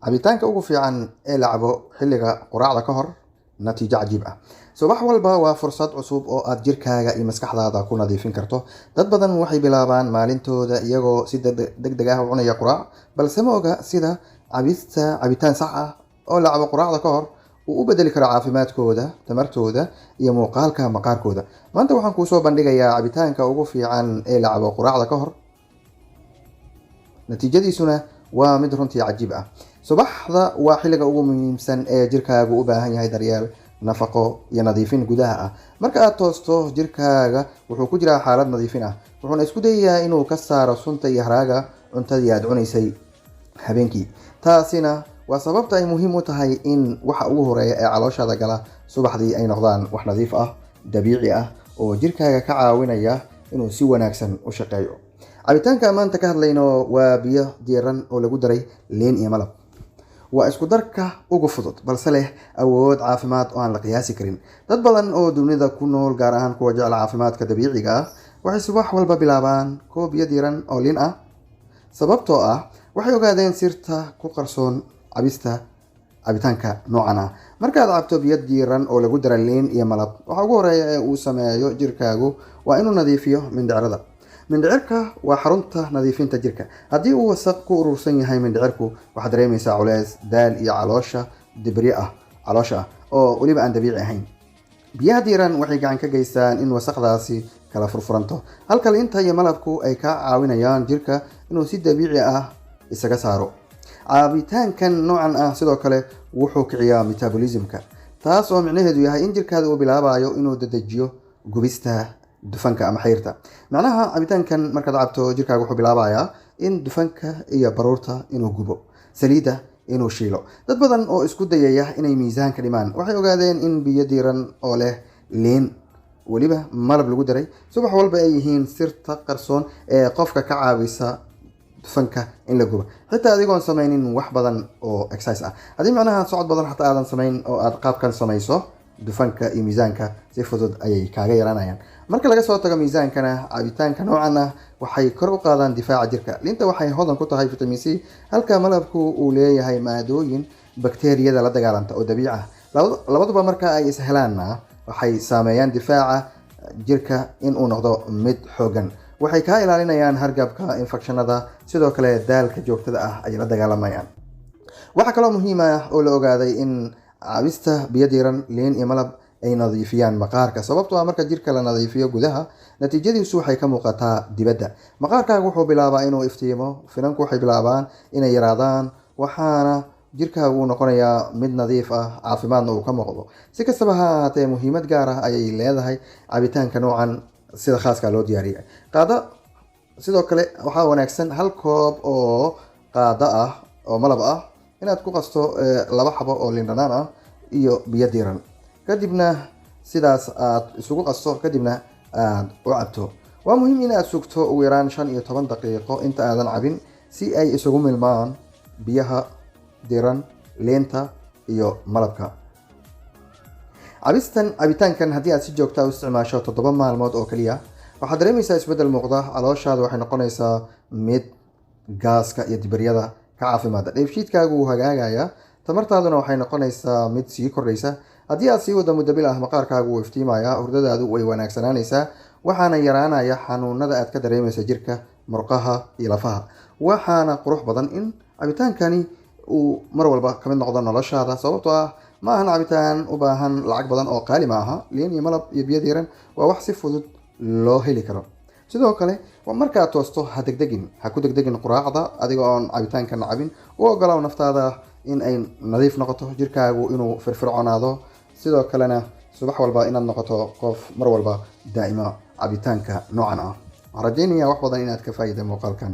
Cabitaanka ugu fiican ee la cabo xilliga quraacda ka hor, natiijo cajiib ah. Subax walba waa fursad cusub oo aad jirkaaga iyo maskaxdaada ku nadiifin karto. Dad badan waxay bilaabaan maalintooda iyagoo si degdeg ah u cunaya quraac, balse ma oga sida cabista cabitaan sax ah oo la cabo quraacda ka hor uu u bedeli karo caafimaadkooda, tamartooda iyo muuqaalka maqaarkooda. Maanta waxaan kuu soo bandhigayaa cabitaanka ugu fiican ee la cabo quraacda ka hor, natiijadiisuna waa mid runtii cajiib ah. Subaxda waa xilliga ugu muhiimsan ee jirkaagu u baahan yahay daryeel, nafaqo iyo nadiifin gudaha ah. Marka aad toosto, jirkaaga wuxuu ku jiraa xaalad nadiifin ah, wuxuuna isku dayayaa inuu ka saaro sunta iyo haraaga cuntadii aad cunaysay habeenkii. Taasina waa sababta ay muhiim u tahay in waxa ugu horeeya ee calooshaada gala subaxdii ay noqdaan wax nadiif ah, dabiici ah oo jirkaaga ka caawinaya inuu si wanaagsan u shaqeeyo. Cabitaanka maanta ka hadlayno waa biyo diiran oo lagu daray liin iyo malab. Waa isku darka ugu fudud balse leh awood caafimaad oo aan la qiyaasi karin. Dad badan oo dunida ku nool, gaar ahaan kuwa jecel caafimaadka dabiiciga ah, waxay subax walba bilaabaan koob biyo diiran oo liin ah, sababtoo ah waxay ogaadeen sirta ku qarsoon cabista cabitaanka noocan ah. Markaad cabto biyo diiran oo lagu dara liin iyo malab, waxa ugu horeeya ee uu sameeyo jirkaagu waa inuu nadiifiyo mindhicirada. Mindhicirka waa xarunta nadiifinta jirka. Haddii uu wasaq ku urursan yahay mindhicirku, waxaad dareemaysaa culeys, daal iyo caloosha dibri ah, caloosha ah oo weliba aan dabiici ahayn. Biyaha diiran waxay gacan ka geystaan in wasaqdaasi kala furfuranto, halka liinta iyo malabku ay ka caawinayaan jirka inuu si dabiici ah isaga saaro. Cabitaankan noocan ah sidoo kale wuxuu kiciyaa metabolismka, taas oo micnaheedu yahay in jirkaada uu bilaabayo inuu dedejiyo gubista dufanka ama xayrta. Macnaha, cabitaankan markaad cabto, jirkaaga wuxuu bilaabayaa in dufanka iyo baruurta inuu gubo, saliidda inuu shiilo. Dad badan oo isku dayaya inay miisaanka dhimaan waxay ogaadeen in biyo diiran oo leh liin, weliba malab lagu daray, subax walba ay yihiin sirta qarsoon ee qofka ka caawisa dufanka in la gubo, xitaa adigoon samaynin wax badan oo exercise ah. Haddii macnaha socod badan xataa aadan samayn oo aad qaabkan samayso, dufanka iyo miisaanka si fudud ayay kaaga yaraanayaan. Marka laga soo tago miisaankana, cabitaanka noocan ah waxay kor u qaadaan difaaca jirka. Liinta waxay hodan ku tahay vitamin C, halka malabku uu leeyahay maadooyin bakteeriyada la dagaalanta oo dabiici ah. Labaduba marka ay is helaanna waxay saameeyaan difaaca jirka in uu noqdo mid xoogan. Waxay kaa ilaalinayaan hargabka, infekshanada, sidoo kale daalka joogtada ah ay la dagaalamayaan. Waxaa kaloo muhiim ah oo la ogaaday in cabista biyo diiran, liin iyo malab ay nadiifiyaan maqaarka, sababtoo ah marka jirka la nadiifiyo gudaha, natiijadiisu waxay ka muuqataa dibadda. Maqaarkaaga wuxuu bilaabaa inuu iftiimo, finanku waxay bilaabaan inay yaraadaan, waxaana jirkaagu uu noqonayaa mid nadiif ah, caafimaadna uu ka muuqdo. Si kastaba ha ahaatee, muhiimad gaar ah ayay leedahay cabitaanka noocan sida khaaska loo diyaariyay. Qaado sidoo kale waxaa wanaagsan hal koob oo qaado ah oo malab ah inaad ku qasto laba xabo oo liin dhanaan ah iyo biyo diiran, kadibna sidaas aad isugu qasto, kadibna aad u cabto. Waa muhiim in aad sugto ugu yaraan 15 daqiiqo inta aadan cabin, si ay isugu milmaan biyaha diiran, liinta iyo malabka. Cabistan cabitaankan haddii aad si joogta u isticmaasho 7 maalmood oo keliya, waxaad dareemaysaa isbeddel muuqda. Calooshaada waxay noqonaysaa mid gaaska iyo dibaryada ka caafimaada, dheefshiidkaagu wuu hagaagayaa, tamartaaduna waxay noqonaysaa mid sii kordhaysa. Haddii aad sii wado muddo bil ah, maqaarkaagu wuu iftiimayaa, hurdadaadu way wanaagsanaanaysaa, waxaana yaraanaya xanuunada aad ka dareemaysa jirka, murqaha iyo lafaha. Waxaana qurux badan in cabitaankani uu mar walba kamid noqdo noloshaada, sababtoo ah ma ahan cabitaan u baahan lacag badan oo qaali ma aha. Liin iyo malab iyo biyo diiran waa wax si fudud loo heli karo. Sidoo kale, markaad toosto, ha degdegin, ha ku degdegin quraacda adiga oon cabitaankan cabin. U ogolow naftaada in ay nadiif noqoto, jirkaagu inuu firfircoonaado, sidoo kalena subax walba inaad noqoto qof mar walba daa'ima cabitaanka noocan ah. Waxaan rajaynayaa wax badan inaad ka faa'iida muuqaalkan.